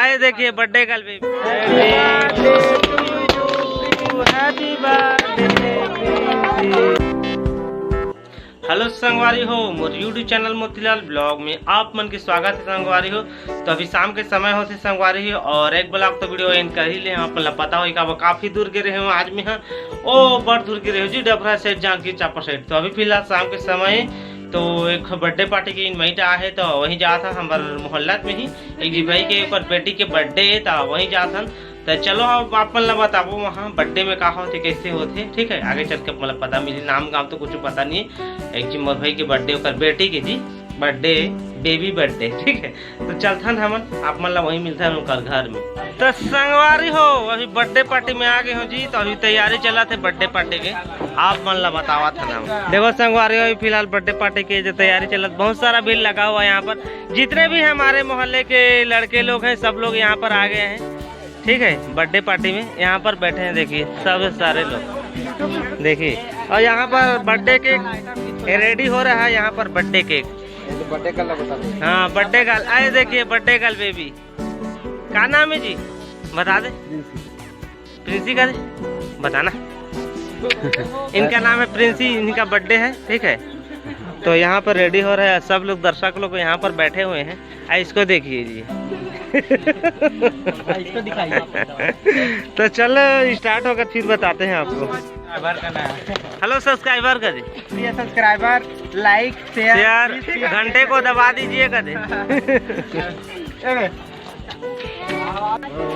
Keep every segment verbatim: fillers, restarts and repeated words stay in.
ये देखिए, birthday girl baby. Hello संगवारी हो, मोर YouTube चैनल मोतीलाल ब्लॉग में आप मन के स्वागत है संगवारी हो। तो अभी शाम के समय होथे संगवारी हो, और एक ब्लॉग तो वीडियो एंड कर ही ले। आप मन ला पता होही का, काफी दूर गे रहे हो आज मैं, हाँ, ओ बड़ दूर गे रहे हो जी, डभरा साइड, जांजगीर चांपा साइड। तो अभी फिलहाल शाम के समय, तो एक बर्थडे पार्टी के इनवाइट आए है, तो वहीं जात हन हमर मोहल्ला में ही एक जी भाई के ओकर बेटी के बर्थडे है, तो वहीं जात हन। तो चलो, अब आप मन ला बताबो वहाँ बर्थडे में का होथे, कैसे होथे, ठीक है। आगे चल के मतलब पता मिली, नाम गाम तो कुछ पता नहीं है। एक जी मोर भाई के बर्थडे, ओकर बेटी के जी बर्थडे, बेबी बर्थडे, ठीक है। तो चलथन हमन, आप मन ला वहीं मिलथन ओकर घर में। तो संगवारी हो, अभी बर्थडे पार्टी में आ गए हो जी, तो अभी तैयारी चलत है बर्थडे पार्टी के, आप मन ला बतावत हन हम। देखो संगवारी हो, अभी फिलहाल बर्थडे पार्टी के जो तैयारी चलत, बहुत सारा भीड़ लगा हुआ है यहाँ पर। जितने भी हमारे मोहल्ले के लड़के लोग हैं, सब लोग यहाँ पर आ गए हैं, ठीक है। बर्थडे पार्टी में यहाँ पर बैठे हैं, देखिए सब सारे लोग, देखिए। और यहाँ पर बर्थडे केक रेडी हो रहा है, यहाँ पर बर्थडे केक। ये तो बर्थडे गर्ल बता दो। हाँ, बर्थडे गर्ल। अरे देखिए, बर्थडे गर्ल बेबी। का नाम है जी? बता दे। प्रिंसी का दे, बताना। इनका नाम है प्रिंसी, इनका बर्थडे है, ठीक है। तो यहाँ पर रेडी हो रहा है, सब लोग, दर्शक लोग यहाँ पर बैठे हुए हैं। आ, इसको देखिए जी। इसको दिखाइए। तो चलो, स्टार्ट होगा, फिर बताते हैं आपको। सब्सक्राइबर का नाम। हेलो सब्सक्राइबर का जी। प्रिय सब्सक्राइबर, लाइक, शेयर, शेयर, घंटे को दबा दीजिए कदे।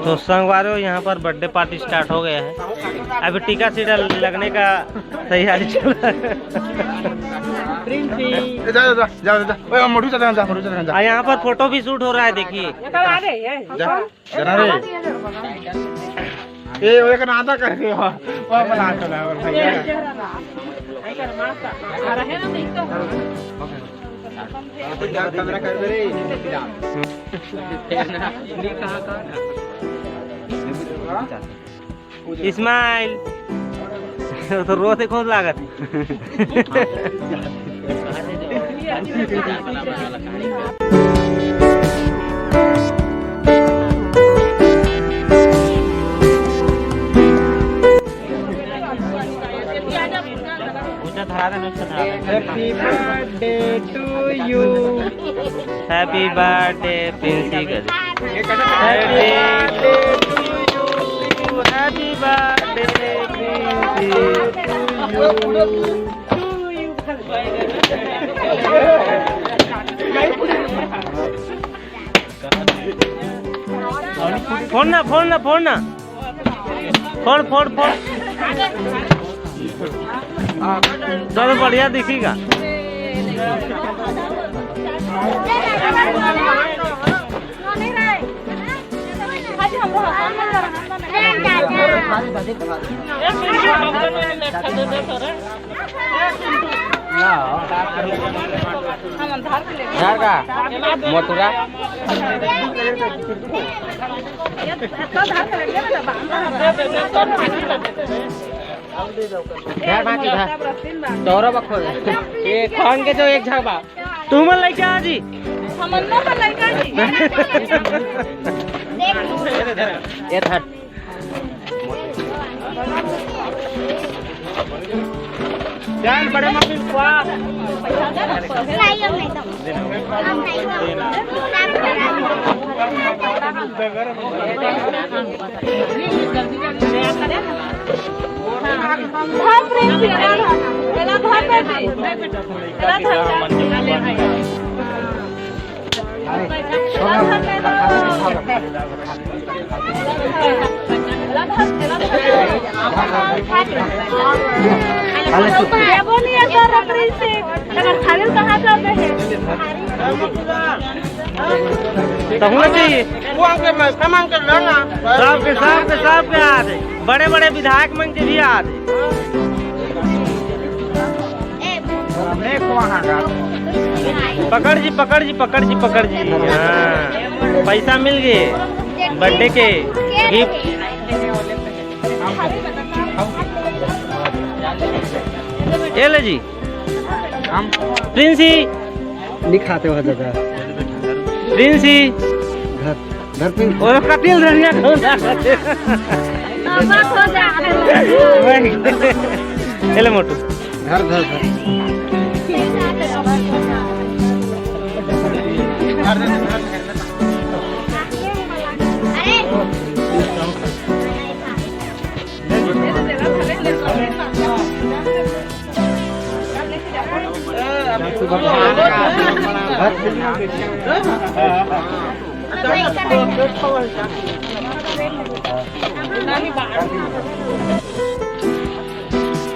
तो संगवारी हो, यहाँ पर बर्थडे पार्टी स्टार्ट हो गया है। अभी टीका सीटा लगने का तैयारी चल रहा है। प्रिंसी। ए, जा, जा, जा, जा, जा। ओए, मोटू चला जा, मोटू चला जा। और यहाँ पर फोटो भी शूट हो रहा है, देखिए। ये कब आ रहे हैं? जा, जना रे। ए, वो एक नाता कर रहे हो। वो बना चला है, और भैया। कैमरा कर दे रे। स्माइल। तो रोते कौन लागत? पूजा धरा देना, उसको धरा देना। Happy birthday to you। Happy birthday Princy कर। Happy birthday to you। Happy birthday Princy to you। फोड़ ना, फोड़ ना, फोड़ ना। फोड़, फोड़, फोड़। चलो, बढ़िया दिखेगा। झार का मोटुरा। झार बाकी था। तोरो बखो। ये खान के जो एक झार बा। तुमन लइका जी। हमन ना लइका जी। ये धर। चल, बड़े मम्मी को आ। धर प्रेम से, धर, धर। चला धर, धर। तब होना चाहिए। वो हमके मैं, हम हमके लो ना। सबके, सबके, सबके हाथ है। बड़े बड़े विधायक मन के भी हाथ है। पकड़ जी, पकड़ जी, पकड़ जी, पकड़ जी। हाँ, पैसा मिल गए बर्थडे के गिफ्ट। ये ले जी। हम प्रिंसी। नहीं खाते हो दादा। प्रिंसी। घर। और कतिल धनिया खो जा। एले मोटू। घर, घर, घर।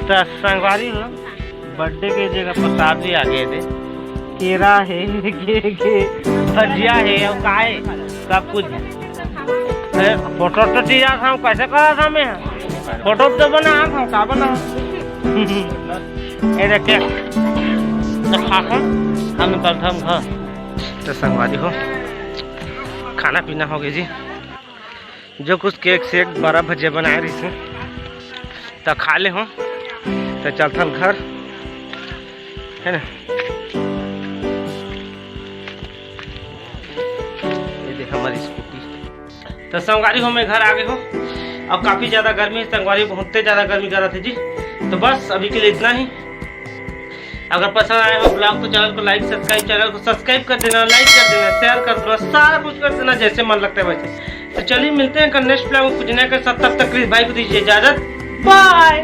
त संगवारी हो, बर्थडे के जगह प्रसाद भी आ गए थे। केरा हे, के, के, भजिया हे, अउ का हे, सब कुछ हे। ए, फोटो तो चीज था, कैसे करा था मैं? फोटो तो बना था, का बना? ये देखिए, तो खा खा, हम निकलते हम घर। तो संगवारी हो, खाना पीना हो गया जी। जो कुछ केक सेक बड़ा भजिया बनाए रहिस हे, त खा ले हो, त चलथन घर, है ना। ये देख हमारी स्कूटी। तो संगवारी हो, मैं घर आ गए हो। अब काफ़ी ज़्यादा गर्मी है संगवारी, बहुत ही ज़्यादा गर्मी कर रहा था जी। तो बस अभी के लिए इतना ही। अगर पसंद आया हो ब्लॉग तो चैनल को लाइक, सब्सक्राइब, चैनल को सब्सक्राइब कर देना, लाइक कर देना, शेयर कर देना, सारा कुछ कर देना जैसे मन लगता है वैसे। तो चलिए मिलते हैं कल नेक्स्ट ब्लॉग में कुछ नया के साथ। तब तक क्रिस भाई को दीजिए इजाजत, बाय।